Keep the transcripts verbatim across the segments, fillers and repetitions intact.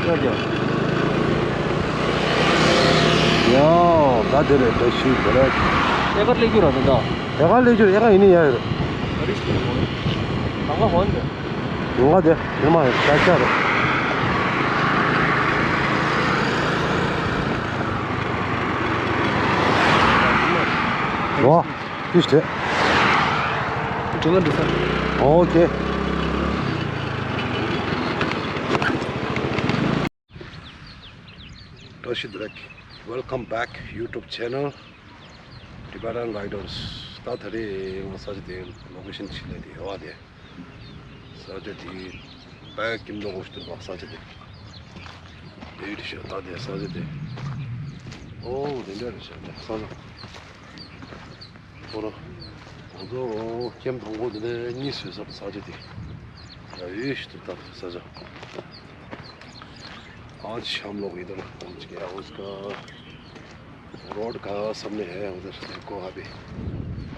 ཡ། ད་དེ་རེད། བཀྲ་ཤིས་བདེ་ལེགས། ཨེ་ཀར་སླེབས་རྒྱུ་ར་ད་ད། ཨེ་ཀར་སླེབས་རྒྱུ་རེད། ཨེ་ཀར་ཡིན་ནི་ཡ་ཡོད་རེད། ཨ་རིས་ཀྱི་ཧོན། ལམ་ཁ་ཧོན་དེ། ལམ་ཁ་དེ་དེ་མ་རེད། ཤར་ཤར་རེད། ཨོ། ཏིས་ཏེ། ཁྲི་ལ་འགྲོ་ས། ཨོ་ཁེ། བཀྲ་ཤིས་བདེ་ལེགས། Welcome back YouTube channel Tibetan Riders. ད་ད་རེས་ང་ས་ཆ་དེ་ལོ་ཀེ་ཤན་ཕྱི་ལ་དེ་ཡོད་བ་དེ། ས་ཆ་དེ་དཔེ་སྐྱིད་མདོག་ཁ་པོ་ཞིག་འདུག་པ། ས་ཆ་དེ་དེ་རེད་ཤག་ད་དེ་ས་ཆ་དེ། ཨོ་དེ་འདྲ་རེད་ཤག་ད་ས་ཆ། ཁོ་རང་ང་ཚོ་ཀེམ་དང་པོ་དེ་ནས་གཉིས་བཟོས་ས་ས་ཆ་དེ། ཡ་ཡོད་ཤི་ཐུབ་ད་ས་ཆ། आज हम लोग इधर पहुंच गया उसका रोड का सामने है। उधर देखो अभी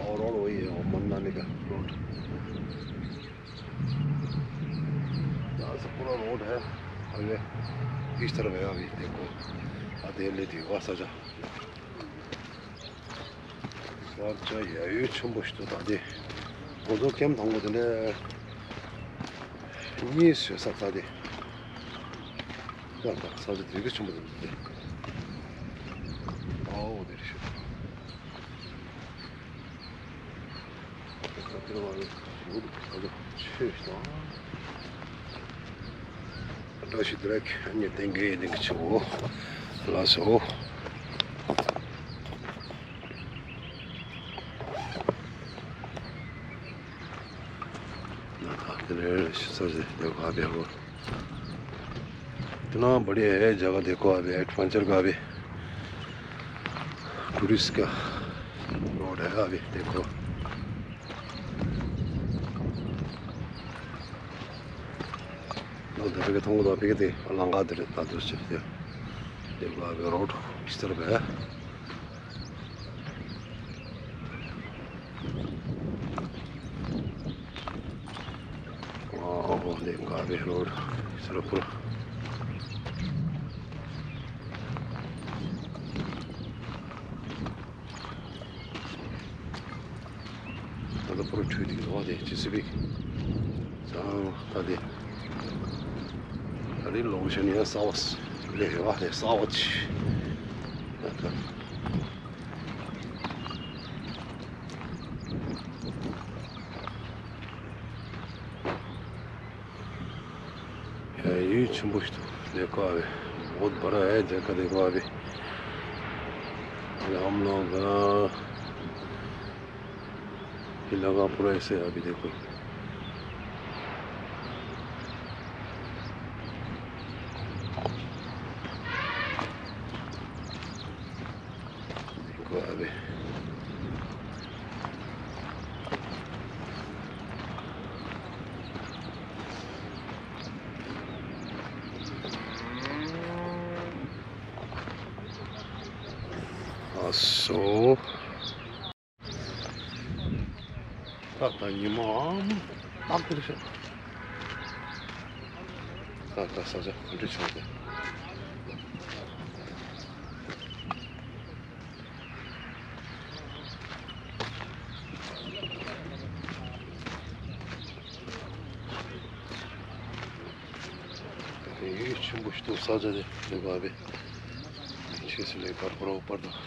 और रोड वही है, वो मन्नाली का रोड। यहाँ से पूरा रोड है हाईवे। इस तरफ है अभी देखो। अधेले थी वहाँ सजा। ས་ཆ་ཡ་ཡོད་ཆེན་པོ་ཞིག་འདུག་ད་དེ། ང་ཚོ་ཀེམ་དང་པོ་དེ་འདྲ་གཉིས་བཟོས་ས་ད་དེ། ད་ད་ས་ཆ་དེ་ག་ཆེན་པོ་འདུག་དེ། ཨའོ་དེ་རེད་ཤག་ད་དེ་རུ་བ་རེད། ཡོད་ད་དེ་ཆེ་ཞིག་དང་། བཀྲ་ཤིས་བདེ་ལེགས། ཨ་ནི་དེང་གི་དེང་གི་ཆུ་བོ་ལ་སོ། ན་ད་དེ་ནས་ཤི་ས་ཟེར་དེ་ག་བེ་ཧོ། དེ་ན་བ་རི་ཨེ་ཇ་ག་དེ་ག་བེ་ཨེ་ཌི་ཝེན་ཅར་ག་བེ། ཊུ་རི་སི་ཊི་ག་རོ་ཌི་ག་བེ་དེ་ག། ནང་དེ་ཕ་གི་ཐང་པོ་དང་ཕ་གི་དེ་ལམ་ཁ་དེ་རེད། ད་དུ་ཞིག་དེ་དེ་ལ་བའི་རོ་ཌི་ཕྱི་ལྟར་བས། ཨོ་དེ་ག་བའི་རོ་ཌི་ཕྱི་ལ་ཕུར། ད་ལྟ་པོ་ར་ཁྲུས་དེ་འོ་དེ་ཇེ་སི་བི་ཙང་ད་དེ་ད་དེ་ལོ་ཤ་ནི་ཡ་ས་བ་སི་ལེ་ཧེ་བ་དེ་ས་བ་ཆི་ད་ད། ཡ་ཡུལ་ཆེན་པོ་ཞིག་འདུག་ལེ་ཀ་བེ། बहुत बड़ा है जगह देखो अभी। हम लोग ये लगा पूरा ऐसे अभी देखो। ཨ་སོ། ད་ད་ཉི་མ་ཏག་ཏག་ཤག་ད་ད་ས་ཆ་ག་འདྲ་བྱུང་སྟེ། ཡུལ་ཆེན་པོ་ཞིག་འདུག་ས་ཆ་དེ་ལེ་ཀ་བེ། ཆེ་སི་ལེ་ཀར་པོ་རོ་པར་དང་།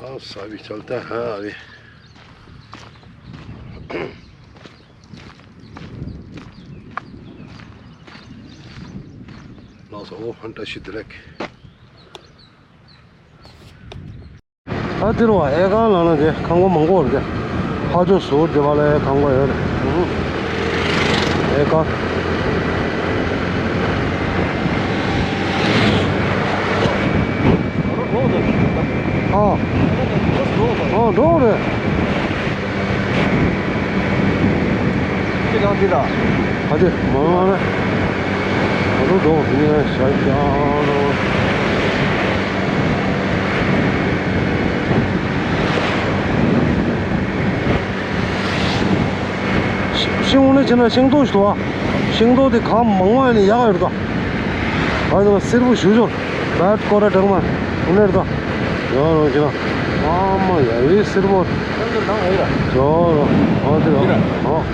ཨ་ས་བི་ཅལ་ཏ་ཧ་བེ། ལགས་སོ། ཨོ་ཧན་ཏ་ཤི་དི་རེག་ད་དེ་རུ་བ་ཨེ་ཀ་ལ་ན་དེ་ཁང་པ་མང་པོ་རེད་དེ། ཧ་ཅོ་ཟུར་དེ་བ་ལ་ཁང་པ་ཡོད་རེད། ཨེ་ཀ་ཨ་ཨ་འགྲོ་རེད། ཁྱེད་རང་འདི་ལ། ཨ་དེ་མ་ལ་ང་ཚོ་འགྲོ་ཡིན་ན་ཤར་ཀྱང་ལོ། ཤིང་འོ་ནས་ཕྱིན་ན་ཤིང་ཏོག་ཞིག་འདུག་བ། ཤིང་ཏོག་དེ་གང་མང་བ་ཡིན་ནས་ཡག་ཡོད་ད། ཨ་ནི་སེར་པོ་ཞུ་ཞོར་བད་ཀོ་ར་གྲང་མ་འོ་ནས་ད། ཡོ་རོ་ཁྱེད་རང་ཨ་མ་ཡ་ཡི་སེར་པོ། ཡོ་རོ་ཨ་དེ་རོ་ཨ།